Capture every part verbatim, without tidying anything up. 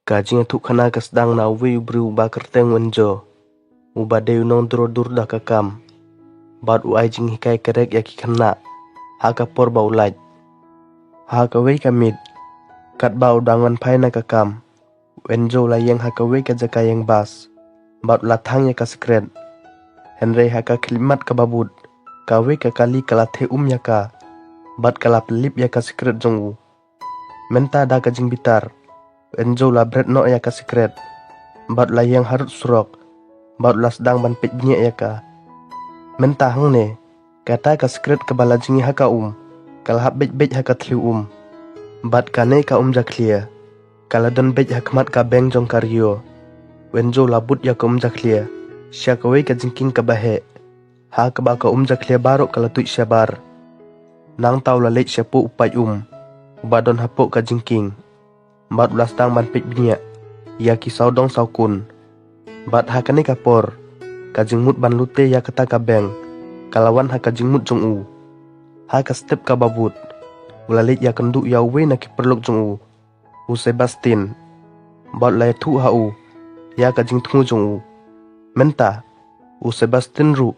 Ka jingïathuhkhana ka sdang na uwei u briew uba kyrteng u Enjo, uba dei u nongdur dur da ka kam, bad u ai jinghikai kerek ïa ki khynnah ha ka por ba u lait. Ha kawei ka miet, katba u dang wan phai na ka kam, u Enjo u la ïeng ha kawei ka jaka ïeng bas, bad u la thang ïa ka sikret. Hynrei ha ka khyllipmat kaba bud, kawei ka kali ka la theh um ïa ka, bad ka la pynlip ïa ka sikret jong u. Mynta da ka jingbitar, u Enjo u la bret noh ïa ka sikret, bad u la ïeng harud surok, bad u la sdang ban peit bniah ïa ka. Mynta hangne, kata ka sikret kaba la jngi ha ka um, ka la hap beit beit ha ka thliew um. Bad kane ka um jakhlia, ka la don beit ha khmat ka beng jong ka Rio. U Enjo u la bud ïa ka um jakhlia sha kawei ka jingkieng kaba heh, ha kaba ka um jakhlia baroh ka la tuid shabar. Nangta u la leit shapoh u paid um uba don hapoh ka jingkieng, bad u la sdang ban peit bniah ïa ki sawdong sawkun. Bad ha kane ka por, ka jingmut ban lute ïa kata ka beng ka la wan ha ka jingmut jong u. Ha ka step kaba bud, u la leit ïakynduh ïa uwei na ki paralok jong u, u Sebastian, bad u la ïathuh ha u ïa ka jingthmu jong u. Mynta, u Sebastian ruh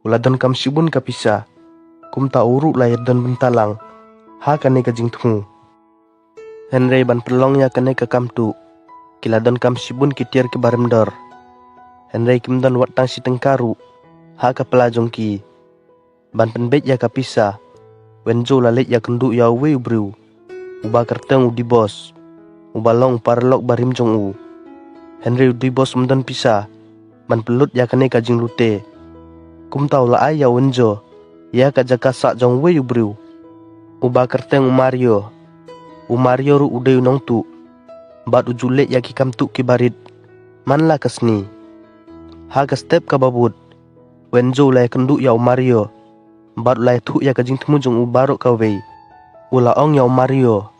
u la donkam shibun ka pisa, kumta u ruh u la ïadon bynta lang ha kane ka jingthmu. Hynrei ban pynlong ïa kane ka kam tuh, ki la donkam shibun ki tiar kiba rem dor. Hynrei kim don wat tang shi tyngka ruh ha ka pla jong ki. Ban pynbeit ïa ka pisa, u Enjo u la leit ïakynduh ïa uwei u briew uba kyrteng u Dibos, uba long u paralok barim jong u. Hynrei u Dibos um don pisa ban pynlut ïa kane ka jinglute. Kumta u la ai ïa u Enjo ïa ka jaka sah jong uwei u briew uba kyrteng u Mario. U Mario ruh u dei u nongtuh, bad u ju leh ïa ki kam tuh kiba rit man la ka sngi. Ha ka step kaba bud, u Enjo u la ïakynduh ïa u Mario, bad u la ïathuh ïa ka jingthmu jong u baroh kawei. U la ong ïa u Mario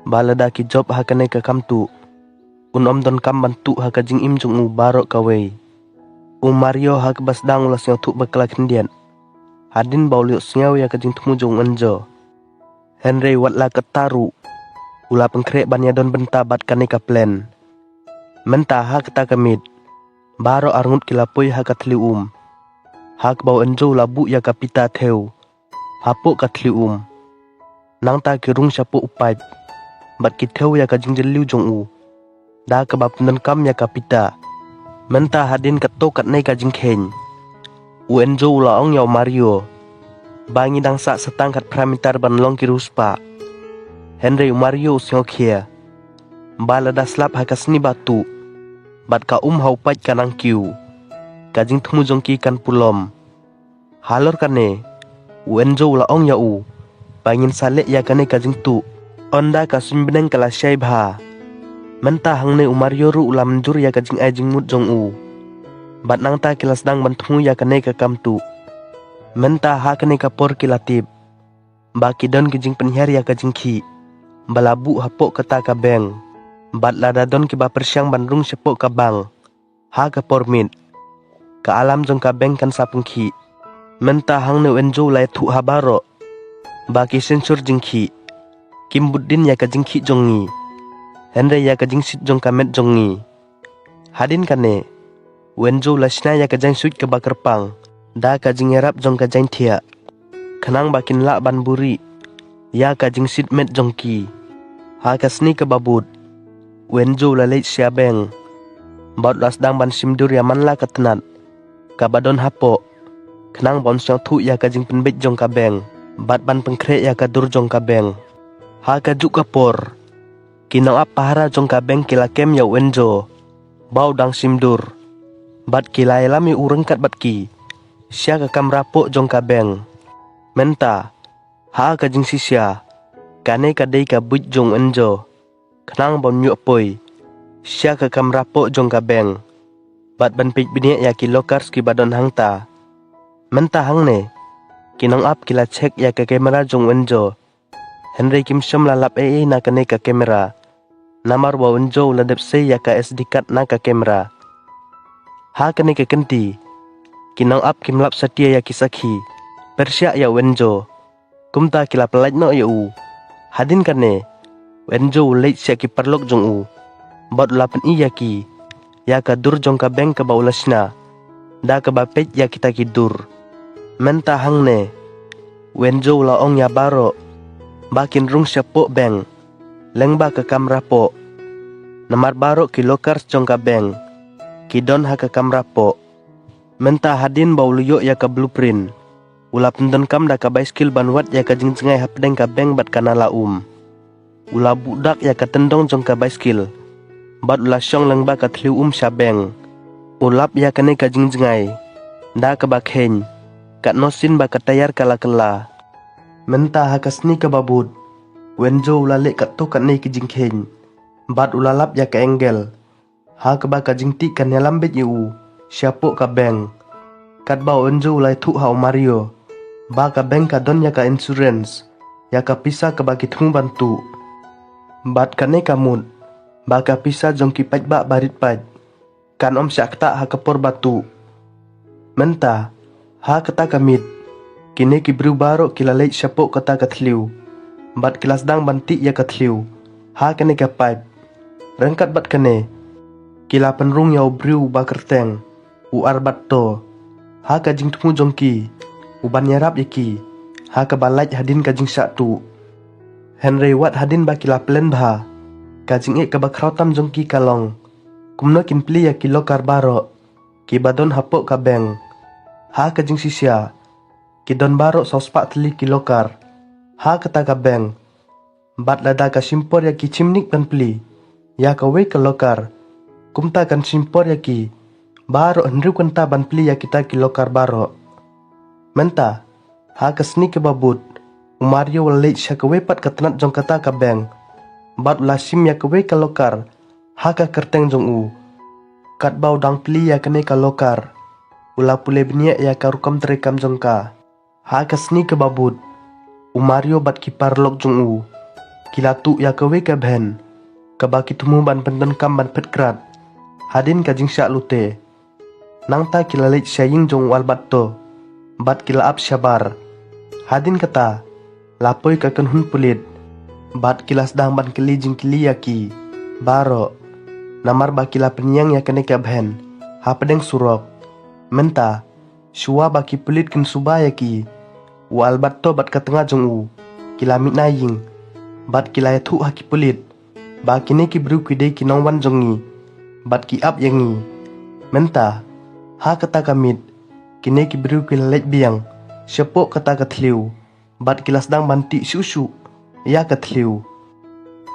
ba lada ki jop ha kane ka kam tuh, un ym donkam ban tuh ha ka jingim jong u baroh kawei. U Mario ha kaba sdang u la sngewthuh bakla khyndiat hadien ba u la ïohsngew ïa ka jingthmu jong u Enjo. Hynrei wat la katta ruh, u la pynkhreh ban ïadon bynta bad kane ka plan. Mynta ha kata ka miet, baroh arngut ki la poi ha ka thliew um, ha kaba u Enjo u la buh ïa ka pita thew hapoh ka thliew um. Nangta ki rung shapoh u paid, bad ki thew ïa ka jingjylliew jong u da kaba pyndonkam ïa ka pita. Mynta hadien kato katne ka jingkheiñ, u Enjo u la ong ïa u Mario ba ngi dang sah sa tang khatphra mitar ban long ki riewspah. Hynrei u Mario u sngewkhia ba lada slap ha ka sngi ba tuh, bad ka um ha u paid ka nang kiew, ka jingthmu jong ki kan pulom. Halor kane, u Enjo u la ong ïa u ba ngin sa leh ïa kane ka jingtuh ynda ka suiñ bneng ka la shai bha. Mynta hangne u Mario ruh u la mynjur ïa ka jingai jingmut jong u, bad nangta ki la sdang ban thmu ïa kane ka kam tuh. Mynta ha kane ka por ki la tip ba ki don ki jingpynhiar ïa ka jingkhih ba la buh hapoh kata ka beng, bad lada don kiba pyrshang ban rung shapoh ka bank ha ka por miet, ka alarm jong ka beng kan sa pynkhih. Mynta hangne u Enjo u la ïathuh ha baroh ba ki sensor jingkhih kim bud dien ïa ka jingkhih jong ngi, hynrei ïa ka jingsit jong ka met jong ngi. Hadien kane, u Enjo u la shna ïa ka jaiñsuit kaba kyrpang da ka jingïarap jong ka jaiñthiah, khnang ba kin lah ban buhrieh ïa ka jingsit met jong ki. Ha ka sngi kaba bud, u Enjo u la leit sha beng, bad u la sdang ban shim dur ïa man la ka tnat kaba don hapoh, khnang ba un sngewthuh ïa ka jingpynbeit jong ka beng bad ban pynkhreh ïa ka dur jong ka beng. Ha kajuh ka por, ki nongap pahara jong ka beng ki la kem ïa u Enjo ba u dang shim dur, bad ki la ïalam ïa u ryngkat bad ki sha ka kamra poh jong ka beng. Mynta, ha ka jingshisha, kane ka dei ka buit jong u Enjo, khnang ba un ïoh poi sha ka kamra poh jong ka beng bad ban peit bniah ïa ki lockers kiba don hangta. Mynta hangne, ki nongap ki la check ïa ka kamera jong u Enjo, hynrei kim shym la lap ei ei na kane ka kamera, namar ba u Enjo u la dep sei ïa ka S D card na ka kamera. Ha kane ka kynti, ki nongap kim lap satia ïa ki sakhi pyrshah ïa u Enjo, kumta ki la pyllait noh ïa u. Hadien kane, u Enjo u leit sha ki paralok jong u bad u la pyni ïa ki ïa ka dur jong ka bank kaba u la shna da kaba peit ïa kita ki dur. Mynta hangne u Enjo u la ong ïa baroh ba kin rung shapoh bank lyngba ka kamra poh, namar baroh ki lockers jong ka bank ki don ha ka kamra poh. Mynta hadien ba u la ïoh ïa ka blueprint, u la pyndonkam da ka baiskil ban wad ïa ka jingjngai hapdeng ka bank bad ka nala um. U la buh dak ïa ka tyndong jong ka baiskil bad u la shong lyngba ka thliew um sha bank. U lap ïa kane ka jingjngai da kaba kheiñ, katno sien ba ka tayar ka la kylla. Mynta ha ka sngi kaba bud u Enjo u la leh katto katne ki jingkheiñ bad u la lap ïa ka angle ha kaba ka jingtih kan ïalam beit ïa u shapoh ka bank. Katba u Enjo u la ïathuh ha u Mario ba ka bank ka don ïa ka insurance ïa ka pisa kaba ki thmu ban tuh, bad kane ka mut ba ka pisa jong ki paidbah barit paid kan ym shah ktah ha ka por ba tuh. Mynta ha kata ka miet kine ki briew baroh ki la leit shapoh kata ka thliew bad ki la sdang ban tih ïa ka thliew ha kane ka paip. Ryngkat bad kane ki la pynrung ïa u briew ba kyrteng u Alberto ha ka jingthmu jong ki u ban ïarap ïa ki ha kaba lait hadien ka jingshah tuh. Hynrei wat hadien ba ki la plan bha, ka jingeh kaba khraw tam jong ki ka long kumno kin plie ïa ki locker baroh kiba don hapoh ka bank. Ha ka jingshisha ki don baroh saw spah tylli ki locker ha kata ka bank. Bad lada ka shim por ïa ki shim nik ban plie ïa kawei ka locker, kumta kan shim por ïa ki baroh hynriew kynta ban plie ïa kita ki locker baroh. Mynta ha ka sngi kaba bud u Mario u la leit sha kawei pat ka tnat jong kata ka bank bad u la shim ïa kawei ka locker ha ka kyrteng jong u. Katba u dang plie ïa kane ka locker u la pule bniah ïa ka rukom treikam jong ka. Ha ka sngi kaba bud u Mario bad ki paralok jong u ki la tuh ïa kawei ka bhen kaba ki thmu ban pyndonkam ban phet krad hadien ka jingshah lute. Nangta ki la leit sha ïing jong u Alberto bad ki la ap shabar. Hadien kata la poi ka kynhun pulit bad ki la sdang ban kylli jingkylli ïa ki baroh namar ba ki la pynïeng ïa kane ka bhen hapdeng surok. Mynta shuwa ba ki pulit kin suba ïa ki, u Alberto bad ka tnga jong u ki la mih na ïing bad ki la ïathuh ha ki pulit ba kine ki briew ki dei ki nongwan jong ngi bad ki ap ïa ngi. Mynta ha kata ka miet kine ki briew ki la leit biang shapoh kata ka thliew bad ki la sdang ban tih shuh shuh ïa ka thliew.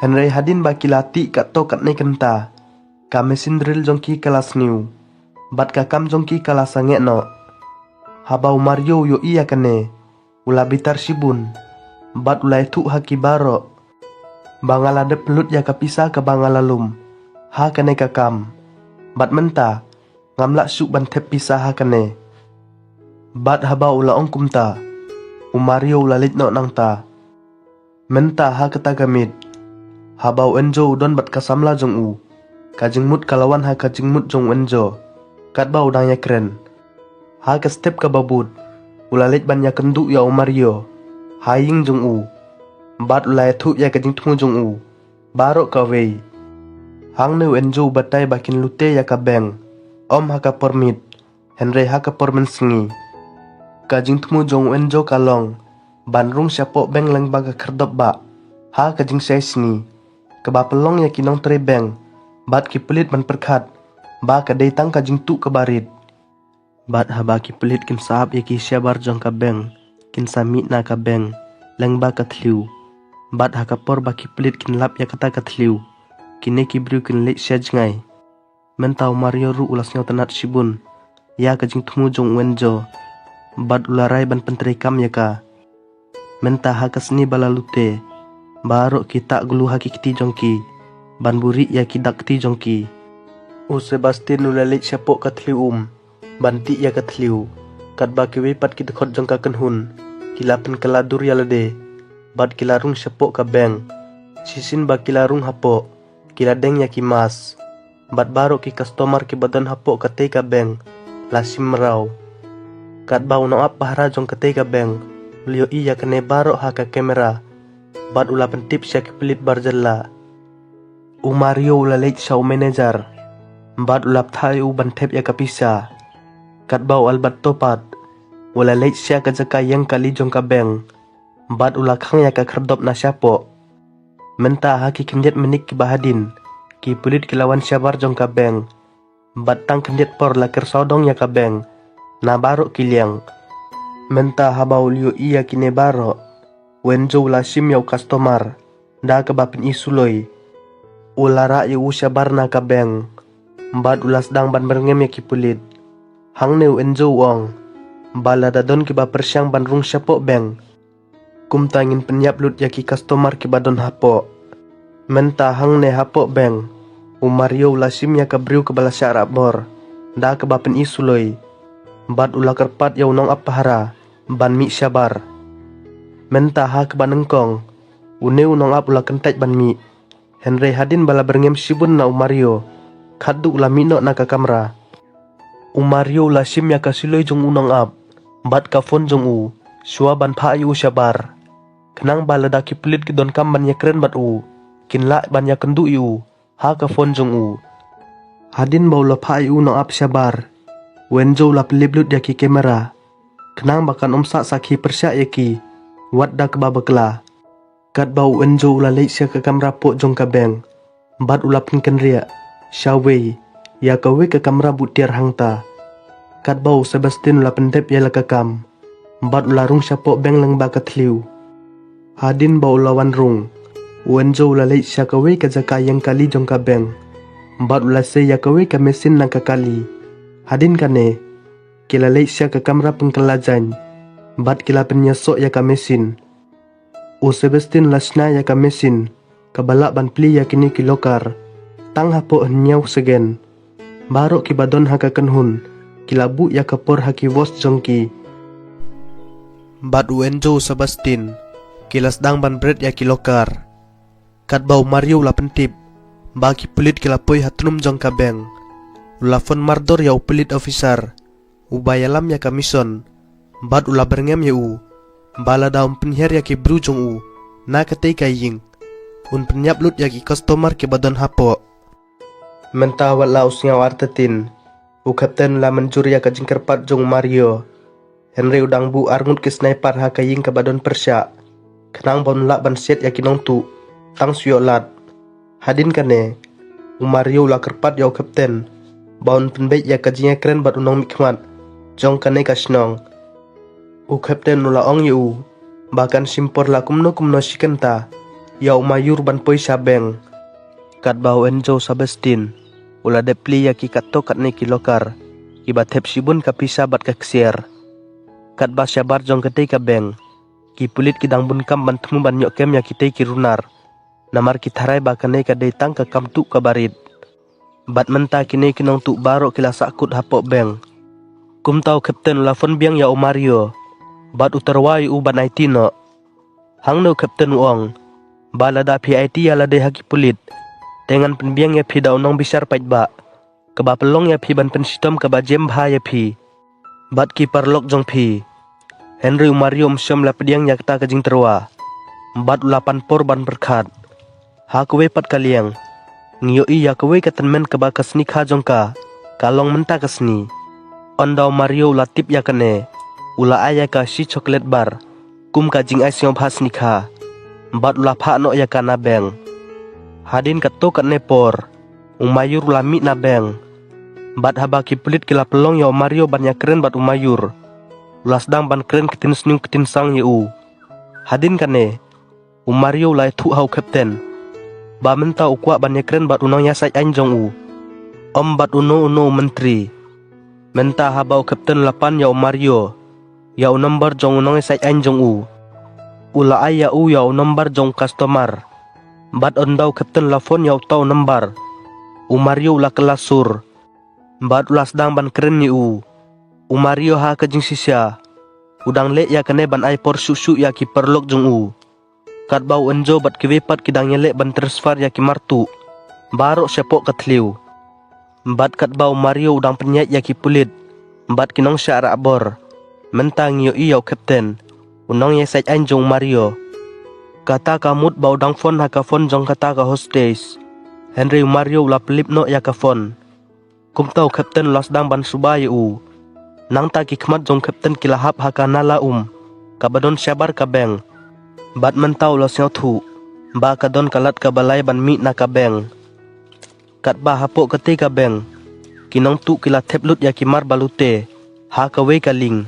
Hynrei hadien ba ki la tih katto katne kynta, ka machine drill jong ki ka la sniew bad ka kam jong ki ka la sangeh noh. Haba u Mario u ïohi ïa kane u la bitar shibun bad u la ïathuh ha ki baroh ba nga la dep pynlut ïa ka pisa kaba nga la lum ha kane ka kam bad mynta ngam lah shuh ban thep pisa ha kane. Bad haba u la ong kumta u Mario u la leit noh nangta. Mynta ha kata ka miet haba u Enjo u don bad ka samla jong u, ka jingmut ka la wan ha ka jingmut jong u Enjo katba u dang ïakren. Ha ka step kaba bud u la leit ban ïakynduh ïa u Mario ha ïing jong u bad u la ïathuh ïa ka jingthmu jong u baroh kawei. Hangne u Enjo u batai ba kin lute ïa ka bank ym ha ka por miet hynrei ha ka por mynsngi. Ka jingthmu jong u Enjo ka long ban rung shapoh bank lyngba ka khyrdop bah ha ka jingshai sngi, kaba pynlong ïa ki nongtrei bank bad ki pulit ban pyrkhat ba ka dei tang ka jingtuh kaba rit. Bad haba ki pulit kin sa ap ïa ki shabar jong ka bank kin sa mih na ka bank lyngba ka thliew. Bad ha ka por ba ki pulit kin lap ïa kata ka thliew kine ki briew kin leit sha jngai. Mynta u Mario ruh u la sngewtynnat shibun ïa ka jingthmu jong u Enjo bad u la rai ban pyntreikam ïa ka. Mynta ha ka sngi ba la lute baroh ki tah glue ha ki kti jong ki ban buhrieh ïa ki dak kti jong ki. U Sebastian u la leit shapoh ka thliew um ban tih ïa ka thliew katba kiwei pat ki dkhot jong ka kynhun ki la pynkylla dur ïa lade bad ki la rung shapoh ka bank. Shisien ba ki la rung hapoh ki la deng ïa ki mask bad baroh ki customer kiba don hapoh katei ka bank la shim mraw. Katba u nongap pahara jong katei ka bank u la ïohi ïa kane baroh ha ka kamera bad u la pyntip sha ki pulit bar jylla. U Mario u la leit sha u manager bad u la pynthah ïa u ban thep ïa ka pisa. Katba u Alberto pat u la leit sha ka jaka ïeng kali jong ka bank bad u la khang ïa ka khyrdop na shapoh. Mynta ha ki khyndiat minit kiba hadien, ki pulit ki la wan shabar jong ka bank bad tang khyndiat por la kyrsawdong ïa ka bank na baroh ki liang. Mynta haba u la ïohi ïa kine baroh, u Enzo u la shim ïa u customer da kaba pyni suloi. U la rah ïa u shabar na ka bank bad u la sdang ban byrngem ïa ki pulit. Hangne u Enzo u ong ba lada don kiba pyrshang ban rung shapoh bank, kumta ngin pynïap lut ïa ki customer kiba don hapoh. Mynta hangne hapoh bank, u Mario u la shim ïa ka briew kaba la shah rah bor da kaba pyni suloi bad u la kyrpad ïa u nongap pahara ban mih shabar. Mynta ha kaba nyngkong, une u nongap u la kyntait ban mih. Hynrei hadien ba la byrngem shibun na u Mario, khatduh u la mih noh na ka kamra. U Mario u la shim ïa ka suloi jong u nongap bad ka phone jong u shuwa ban phah ïa u shabar, khnang ba lada ki pulit ki donkam ban ïakren bad u, kin lah ban ïakynduh ïa u ha ka phone jong u. Hadien ba u la phah ïa u nongap shabar, u Enzo u la pynlip lut ïa ki kamera, khnang ba kan ym sah sakhi pyrshah ïa ki wat da kaba bakla. Katba u Enzo u la leit sha ka kamra poh jong ka bank bad u la pynkynriah sha wei ïa kawei ka kamra buh tiar hangta. Katba u Sebastian u la pyndep ïa la ka kam bad u la rung shapoh bank lyngba ka thliew. Hadien ba u la wan rung, u Enzo u la leit sha kawei ka jaka ïeng kali jong ka bank bad u la sei ïa kawei ka machine na ka kali. Hadien kane, ki la leit sha ka kamra pynkylla jaiñ bad ki la pynïasoh ïa ka machine. U Sebastian u la shna ïa ka machine kaba lah ban plie ïa kine ki locker tang hapoh hynñiew second. Baroh kiba don ha ka kynhun ki la buh ïa ka por ha ki watch jong ki. Bad u Enzo, u Sebastian, ki la sdang ban bret ïa ki locker. Katba u Mario u la pyntip ba ki pulit ki la poi ha tnum jong ka bank, u la phone mardor ïa u pulit officer uba ïalam ïa ka mission bad u la byrngem ïa u ba lada um pynhiar ïa ki briew jong u na katei ka ïing, un pynïap lut ïa ki customer kiba don hapoh. Mynta wat la u sngi artatien, u Captain u la mynjur ïa ka jingkyrpad jong u Mario. Hynrei u dang buh arngut ki sniper ha ka ïing kaba don pyrshah, khnang ba un lah ban siat ïa ki nongtuh tang shu ïoh lad. Hadien kane, u Mario u la kyrpad ïa u Captain ba un pynbeit ïa ka jingïakren bad u nongmihkhmat jong kane ka shnong. U Captain u la ong ïa u ba kan shim por la kumno kumno shi kynta ïa u Mayur ban poi sha bank. Katba u Enzo, Sebastian u la dep plie ïa ki katto katne ki locker kiba thep shibun ka pisa bad ka ksiar. Katba shabar jong katei ka bank, ki pulit ki dang bun kam ban thmu ban ïoh kem ïa kitei ki runar, namar ki tharai ba kane ka dei tang ka kam tuh kaba rit. Bad mynta kine ki nongtuh baroh ki la sahkut hapoh bank. Kumta u Captain u la phone biang ïa u Mario bad u tyrwa ïa u ban aiti noh. Hangne u Captain u ong ba lada phi aiti ïa lade ha ki pulit, te ngan pynbiang ïa phi da u nongbishar paidbah kaba pynlong ïa phi ban pynshitom kaba jem bha ïa phi bad ki paralok jong phi. Hynrei u Mario um shym la pdiang ïa kata ka jingtyrwa bad u la pan por ban pyrkhat. Ha kawei pat ka liang, ngi ïohi ïa kawei ka tymmen kaba ka sngikha jong ka ka long mynta ka sngi. Ynda u Mario u la tip ïa kane, u la ai ïa ka shi chocolate bar kum ka jingai sngewbha sngikha bad u la phah noh ïa ka na bank. Hadien katto katne por, u Mayur u la mih na bank. Bad haba ki pulit ki la pynlong ïa u Mario ban ïakren bad u Mayur, u la sdang ban kren ktien sniew ktien sang ïa u. Hadien kane, u Mario u la ïathuh ha u Captain ba mynta u kwah ban ïakren bad u nongïasaid aiñ jong u, ym bad uno uno u myntri. Mynta haba u Captain u la pan ïa u Mario ïa u number jong u nongïasaid aiñ jong u, u la ai ïa u ïa u number jong u customer. Bad ynda u Captain u la phone ïa uta u number, u Mario u la kylla sur bad u la sdang ban kren ïa u. U Mario ha ka jingshisha u dang leh ïa kane ban ai por shuh shuh ïa ki paralok jong u. Katba u Enzo bad kiwei pat ki dang ïaleh ban transfer ïa ki martuh baroh shapoh ka thliew. Bad katba u Mario u dang pynïaid ïa ki pulit bad ki nongshah rah bor, mynta ngi ïohi ïa u Captain, u nongïasaid aiñ jong u Mario. Kata ka mut ba u dang phone ha ka phone jong kata ka hostess. Hynrei u Mario u la pynlip noh ïa ka phone. Kumta u Captain u la sdang ban suba ïa u. Nangta ki khmat jong u Captain ki la hap ha ka nala um, kaba don shabar ka bank. Bad mynta u la sngewthuh ba ka don ka lad kaba lai ban mih na ka bank. Katba hapoh katei ka bank, ki nongtuh ki la thep lut ïa ki mar ba lute ha kawei ka lieng.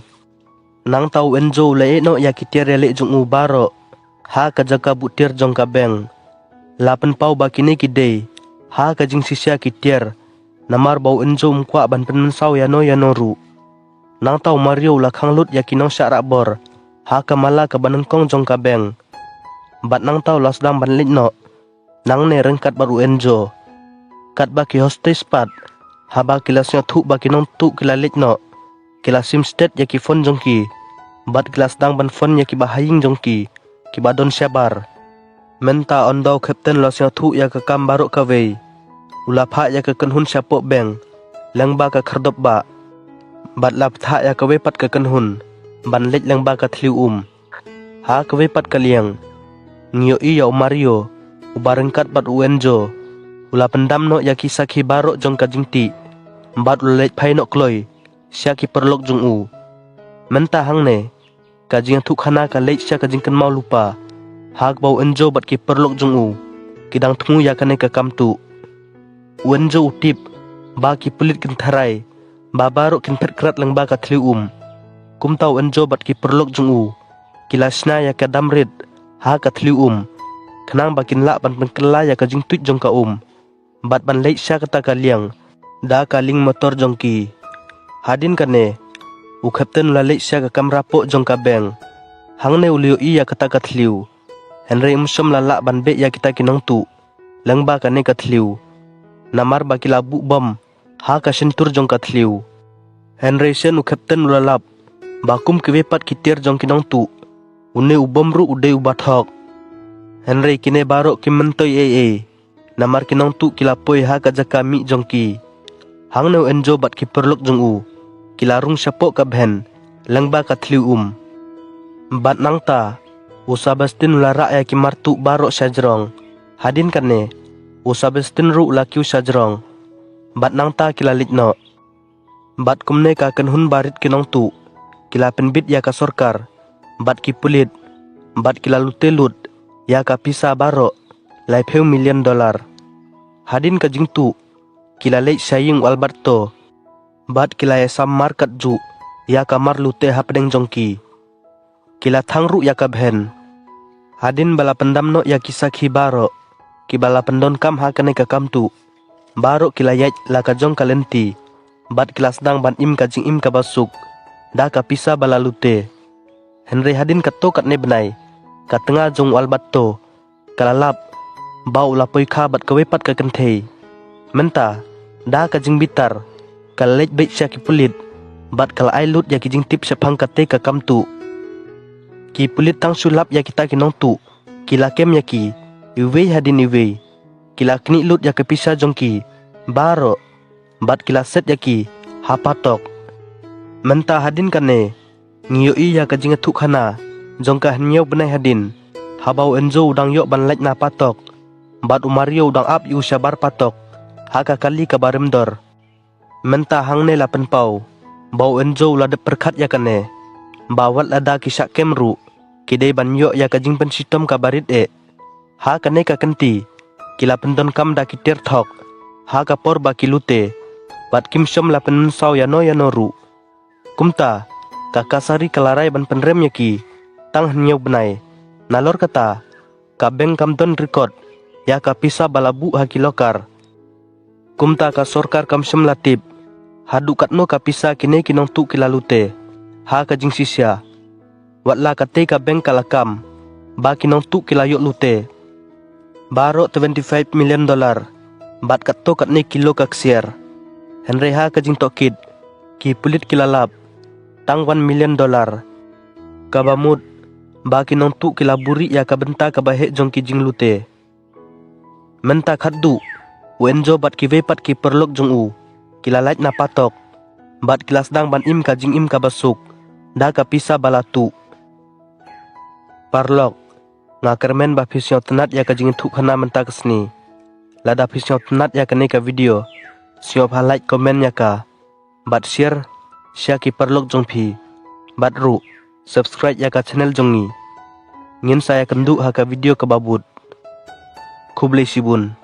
Nangta u Enzo u la ïeh noh ïa ki tiar ïaleh jong u baroh ha ka jaka buh tiar jong ka bank. La pynpaw ba kine ki dei ha ka jingshisha ki tiar, namar ba u Enzo um kwah ban pynmynsaw ïano ïano ruh. Nangta u Mario u la khang lut ïa ki nongshah rahbor ha ka mala kaba nyngkong jong ka bank. Bad nangta u la sdang ban leit noh nangne ryngkat bad u Enzo. Katba ki hostage pat, haba ki la sngewthuh ba ki nongtuh ki la leit noh, ki la sim stet ïa ki phone jong ki. Bad ki la sdang ban phone ïa kiba ha ïing jong ki, kiba don shabar. Mynta ynda u Captain u la sngewthuh ïa ka kam baroh kawei, u la phah ïa ka kynhun shapoh bank lyngba ka khyrdop bah. Bad la pynthah ïa kawei pat ka kynhun ban leit lyngba ka thliew um. Ha kawei pat ka liang, ngi ïohi ïa u Mario, uba ryngkat bad u Enzo, u la pyndam noh ïa ki sakhi baroh jong ka jingtih. Bad u la leit phai noh kloi sha ki paralok jong u. Mynta hangne, ka jingïathuhkhana ka leit sha ka jingkynmaw lypa, ha kaba u Enzo bad ki paralok jong u ki dang thmu ïa kane ka kam tuh. U Enzo u tip ba ki pulit kin tharai ba baroh kin phet krad lyngba ka thliew um. Kumta u Enzo bad ki paralok jong u ki la shna ïa ka dam rit ha ka thliew um, khnang ba kin lah ban pynkylla ïa ka jingtuid jong ka um bad ban leit sha kata ka liang da ka lieng motor jong ki. Hadien kane, u Captain u la leit sha ka kamra poh jong ka bank. Hangne u la ïohi ïa kata ka thliew. Hynrei um shym la lah ban beh ïa kita ki nongtuh lyngba kane ka thliew, namar ba ki la buh bom ha ka shyntur jong ka thliew. Hynrei shen u Captain u la lap ba kum kiwei pat ki tiar jong ki nongtuh, une u bom ruh u dei uba thok. Hynrei kine baroh kim myntoi ei ei, namar ki nongtuh ki la poi ha ka jaka mih jong ki. Hangne u Enzo bad ki paralok jong u ki la rung shapoh ka bhen lyngba ka thliew um. Bad nangta, u Sebastian u la rah ïa ki mar tuh baroh sha jrong. Hadien kane, u Sebastian ruh u la kiew sha jrong. Bad nangta ki la leit noh. Bad kumne ka kynhun ba rit ki nongtuh ki la pynbit ïa ka sorkar bad ki pulit, bad ki la lute lut ïa ka pisa baroh laiphew million dollar. Hadien ka jingtuh, ki la leit sha ïing u Alberto, bad ki la ïasam markat juh ïa ka mar lute hapdeng jong ki. Ki la thang ruh ïa ka bhen. Hadien ba la pyndam noh ïa ki sakhi baroh kiba la pyndonkam ha kane ka kam tuh, baroh ki la ïaid la ka jong ka lynti, bad ki la sdang ban im ka jingim kaba suk da ka pisa ba la lute. Hynrei hadien katto katne bnai, ka tnga jong u Alberto ka la lap ba u la poi kha bad kawei pat ka kynthei. Mynta, da ka jingbitar, ka la leit beit sha ki pulit bad ka la ai lut ïa ki jingtip shaphang kata ka kam tuh. Ki pulit tang shu lap ïa kita ki nongtuh, ki la kem ïa ki iwei hadien iwei. Ki la knieh lut ïa ka pisa jong ki baroh bad ki la set ïa ki ha patok. Mynta hadien kane, ngi ïohi ïa ka jingïathuhkhana jong ka hynñiew bnai hadien, haba u Enzo u dang ïoh ban lait na patok bad u Mario u dang ap ïa u shabar patok ha ka kali kaba rim dor. Mynta hangne la pynpaw ba u Enzo u la dep pyrkhat ïa kane, ba wat lada ki shah kem ruh, ki dei ban ïoh ïa ka jingpynshitom kaba rit eh. Ha kane ka kynti, ki la pyndonkam da ki tiar thok ha ka por ba ki lute, bad kim shym la pynmynsaw ïano ïano ruh. Kumta, ka kasari ka la rai ban pynrem ïa ki tang hynñiew bnai. Nalor kata, ka bank kam don record ïa ka pisa ba la buh ha ki locker. Kumta ka sorkar kam shym la tip haduh katno ka pisa kine ki nongtuh ki la lute ha ka jingshisha. Wat la katei ka bank ka la kam ba ki nongtuh ki la ïoh lute baroh twenty-five million dollar bad katto katne kilo ka ksiar. Hynrei ha ka jingtohkit, ki pulit ki la lap tang one million dollar, kaba mut ba ki nongtuh ki la buhrieh ïa ka bynta kaba heh jong ki jinglute. Mynta khatduh, u Enzo bad kiwei pat ki paralok jong u ki la lait na patok bad ki la sdang ban im ka jingim kaba suk da ka pisa ba la tuh. Paralok, nga kyrmen ba phi sngewtynnad ïa ka jingïathuhkhana mynta ka sngi. Lada phi sngewtynnat ïa kane ka video, sngewbha like, comment ïa ka bad share sha ki paralok jong phi bad ruh subscribe ïa ka channel jong ngi. Ngin sa ïakynduh ha ka video kaba bud. Khublei shibun.